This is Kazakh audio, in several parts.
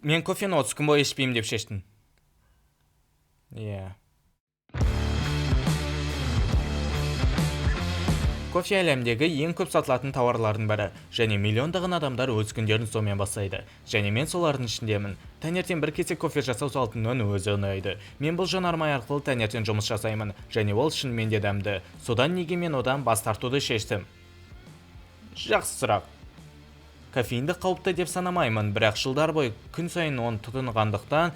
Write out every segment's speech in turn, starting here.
Мен кофені 30 күн бойы ішпеймін деп шештім. Иә. Кофе әлемдегі ең көп сатылатын тауарлардың бірі және миллиондаған адамдар өз күндерін сонымен бастайды. Және мен солардың ішіндемін. Таңертең бір кесе кофе жасау салтының өзі ұнайды. Мен бұл жанармай арқылы таңертең жұмыс жасаймын және ол шынымен де дәмді. Содан неге мен одан бас тартуды шештім? Жақсы сұрақ. Кофеинді қауіпті деп санамаймын, бірақ жылдар бойы күн сайын оны тұтынғандықтан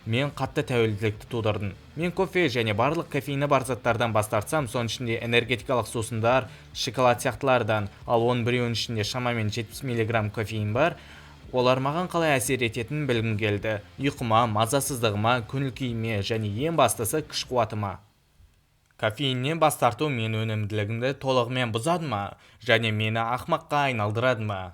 мен қатты тәуелділікті тудырдым. Мен кофе және барлық кофеині бар заттардан бас тартсам, соның ішінде энергетикалық сусындар, шоколад сияқтылардан, ал оның біреуінің ішінде шамамен 70 миллиграмм кофеин бар, олар маған қалай әсер ететінін білгім келді. Ұйқыма, мазасыздығыма, көңіл күйіме және ең бастысы күш-қуатыма. Кофеиннен бас тарту мен өнімділігімді толығымен бұзады ма және мені ақмаққа айналдырады ма?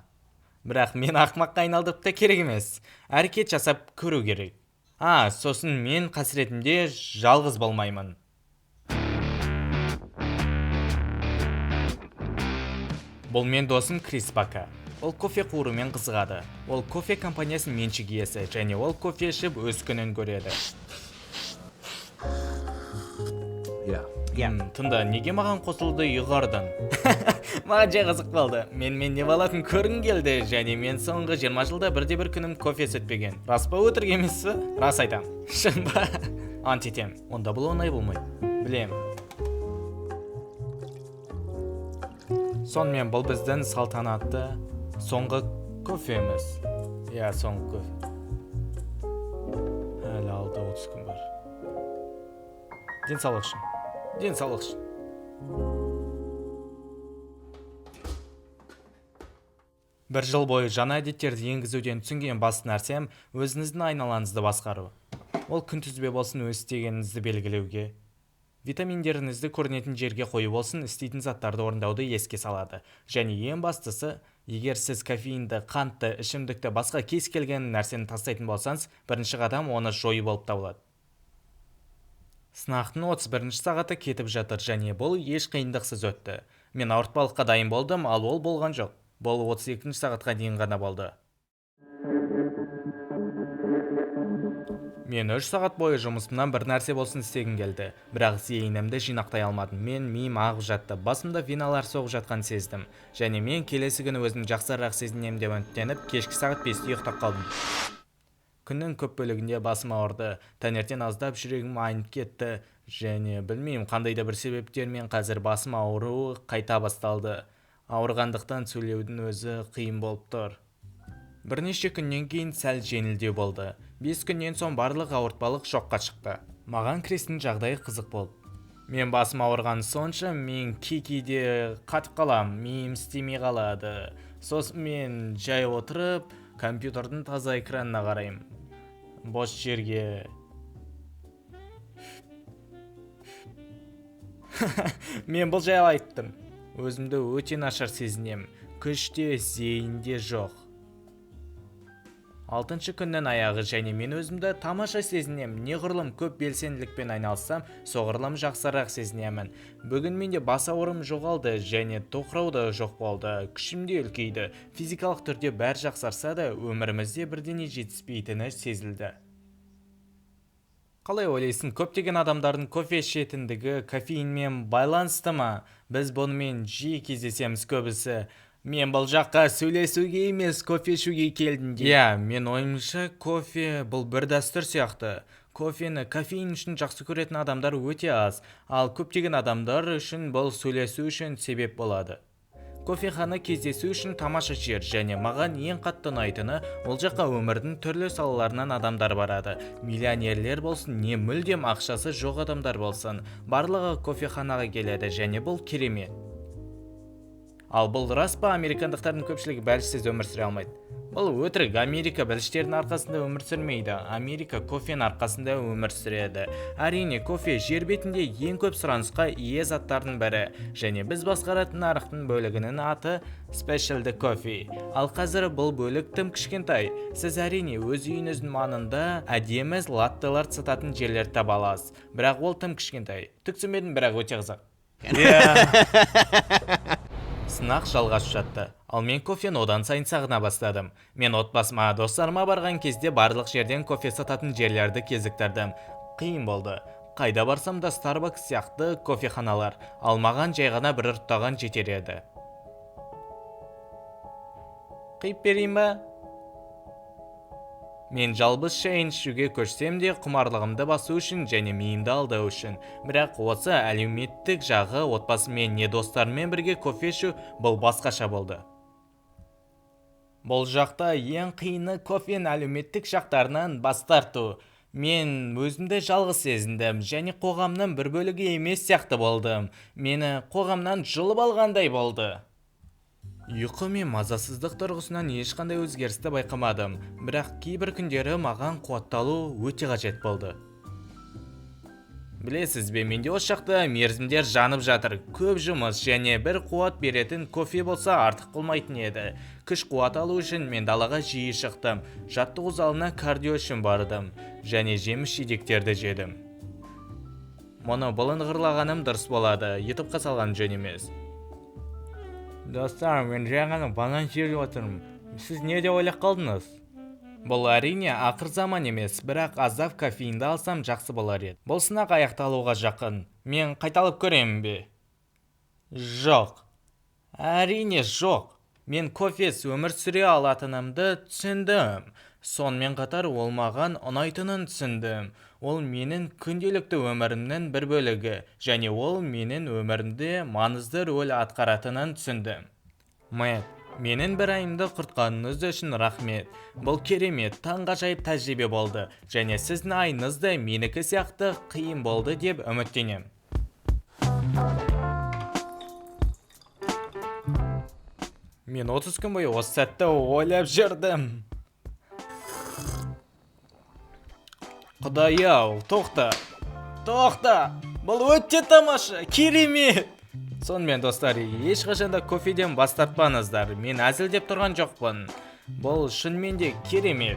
Бірақ мені ақмаққа айналдырып та керек емес. Әрекет жасап көру керек. Сосын мен қасіретімде жалғыз болмаймын. Бұл мен досым Крис Бака. Ол кофе қуырумен қызығады. Ол кофе компаниясының меншік иесі және ол кофе ішіп өз күнін көреді. Тыңда, неге маған қосылуды ұйғардың? Маған жай қызық болды. Мен не болатынын көргім келді және мен соңғы 20 жылда бірде-бір күнім кофе өтпеген. Рас па, өтірік емес пе? Рас айтам. Шын ба? Ант етем. Онда бұл оңай болмайды. Білем. Сонымен бұл біздің салтанатты соңғы кофеміз. Иә, соңғы кофе. Әлі алда 30 күн бар. Денсаулық үшін. Денсаулық үшін. Бір жыл бойы жаңа әдеттерді енгізуден түсінген басты нәрсем өзіңіздің айналаңызды басқару. Ол күнтізбе болсын, өз істегеніңізді белгілеуге, витаминдеріңізді көрінетін жерге қою болсын, істейтін заттарды орындауды еске салады. Және ең бастысы, егер сіз кофеинді, қантты, ішімдікті, басқа кез келген нәрсені тастайтын болсаңыз, бірінші қадам оны жою болып табылады. Сынақтың 31 сағаты кетіп жатыр және бұл еш қиындықсыз өтті. Мен ауыртпалыққа дайын болдым, ал ол болған жоқ. Бұл 32 сағатқа дейін ғана болды. Мен 3 сағат бойы жұмысымнан бір нәрсе болсын істегім келді, бірақ зейінімді жинақтай алмадым. Мен миым ағып жатты, басымда веналар соғып жатқанын сездім. Және мен келесі күні өзімді жақсырақ сезінемін деп үміттеніп, кешкі сағат 5-те ұйықтап қалдым. Күннің көп бөлігінде басым ауырды, таңертең аздап жүрегім айнып кетті және білмеймін қандай да бір себептермен қазір басым ауруы қайта басталды. Ауырғандықтан сөйлеудің өзі қиын болып тұр. Бірнеше күннен кейін сәл жеңілдеу болды. 5 күннен соң барлық ауыртпалық жоққа шықты. Маған Кристің жағдайы қызық болды. Мен басым ауырған сонша мен кей-кейде қатып қалам, миым істемей қалады. Сосын мен жай отырып компьютердің таза экранына қараймын. Бос жерге. Мен бұл жайлы айттым. Өзімді өте нашар сезінемін. Күш те, зейін де жоқ. 6-шы күннің аяғы және мен өзімді тамаша сезінемін. Неғұрлым көп белсенділікпен айналыссам, соғұрлым жақсырақ сезінемін. Бүгін менде бас ауырым жоғалды және тоқырау да жоқ болды. Күшім де үлкейді. Физикалық түрде бәрі жақсарса да, өмірімізде бірдеңе жетіспейтіні сезілді. Қалай ойлайсың, көптеген адамдардың кофе ішетіндігі кофеинмен байланысты ма? Біз бұнымен жиі кездесеміз көбісі. Мен бұл жаққа сөйлесуге емес, кофе ішуге келдім дейді. Иә, мен ойымша кофе бұл бір дәстүр сияқты. Кофені кофеин үшін жақсы көретін адамдар өте аз, ал көптеген адамдар үшін бұл сөйлесу үшін себеп болады. Кофехана кездесу үшін тамаша жер және маған ең қатты ұнайтыны ол жаққа өмірдің түрлі салаларынан адамдар барады. Миллионерлер болсын, не мүлдем ақшасы жоқ адамдар болсын, барлығы кофеханаға келеді және бұл керемет. Ал бұл рас па, американдықтардың көпшілігі бәлішсіз өмір сүре алмайды? Бұл өтірік, Америка бәліштердің арқасында өмір сүрмейді, Америка кофенің арқасында өмір сүреді. Әрине, кофе жер бетінде ең көп сұранысқа ие заттардың бірі және біз басқаратын нарықтың бөлігінің аты Specialty Coffee. Ал қазір бұл бөлік тым кішкентай. Сіз әрине өз үйіңіздің маңында әдемі латтелар сататын жерлер таба аласыз, бірақ ол тым кішкентай. Түк түсінбедім, бірақ өте қызық. Сынақ жалғасып жатты. Ал мен кофені одан сайын сағына бастадым. Мен отбасыма, достарыма барған кезде барлық жерден кофе сататын жерлерді кезіктірдім. Қиын болды. Қайда барсам да Starbucks сияқты кофеханалар, ал маған жай ғана бір ұрттаған жетер еді. Қиып берейін ба? Мен жалбыз шайын ішуге көшсем де құмарлығымды басу үшін және миымды алдау үшін. Бірақ осы әлеуметтік жағы отбасыммен не достарыммен бірге кофе ішу бұл басқаша болды. Бұл жақта ең қиыны кофенің әлеуметтік жақтарынан бас тарту. Мен өзімді жалғыз сезіндім және қоғамның бір бөлігі емес сияқты болдым. Мені қоғамнан жұлып алғандай болды. Ұйқы мен мазасыздық тұрғысынан ешқандай өзгерісті байқамадым, бірақ кейбір күндері маған қуатталу өте қажет болды. Білесіз бе, менде осы жақта мерзімдер жанып жатыр. Көп жұмыс және бір қуат беретін кофе болса артық болмайтын еді. Күш қуат алу үшін мен далаға жиі шықтым. Жаттығу залына кардио үшін бардым және жеміс жидектерді жедім. Мұны бұлыңғырлағаным дұрыс болады, ютубқа салған жөн емес. Достар, мен жай ғана банан жеп отырмын. Сіз не деп ойлап қалдыңыз? Бұл әрине ақыр заман емес, бірақ аздап кофеинді алсам жақсы болар еді. Бұл сынақ аяқталуға жақын. Мен қайталап көремін бе? Жоқ. Әрине жоқ. Мен кофесіз өмір сүре алатынымды түсіндім. Сонымен қатар ол маған ұнайтынын түсіндім. Ол менің күнделікті өмірімнің бір бөлігі және ол менің өмірімде маңызды рөл атқаратынын түсіндім. Мэтт, менің бір айымды құртқаныңыз үшін рахмет. Бұл керемет, таңғажайып тәжірибе болды және сіздің айыңыз да менікі сияқты қиын болды деп үміттенемін. Мен 30 күн бойы осы сәтті ойлап жүрдім. Құдай-ау, тоқта. Тоқта! Бұл өте тамаша, керемет! Сонымен, достар, ешқашан да кофеден бас тартпаңыздар. Мен әзілдеп тұрған жоқпын. Бұл шынымен де керемет.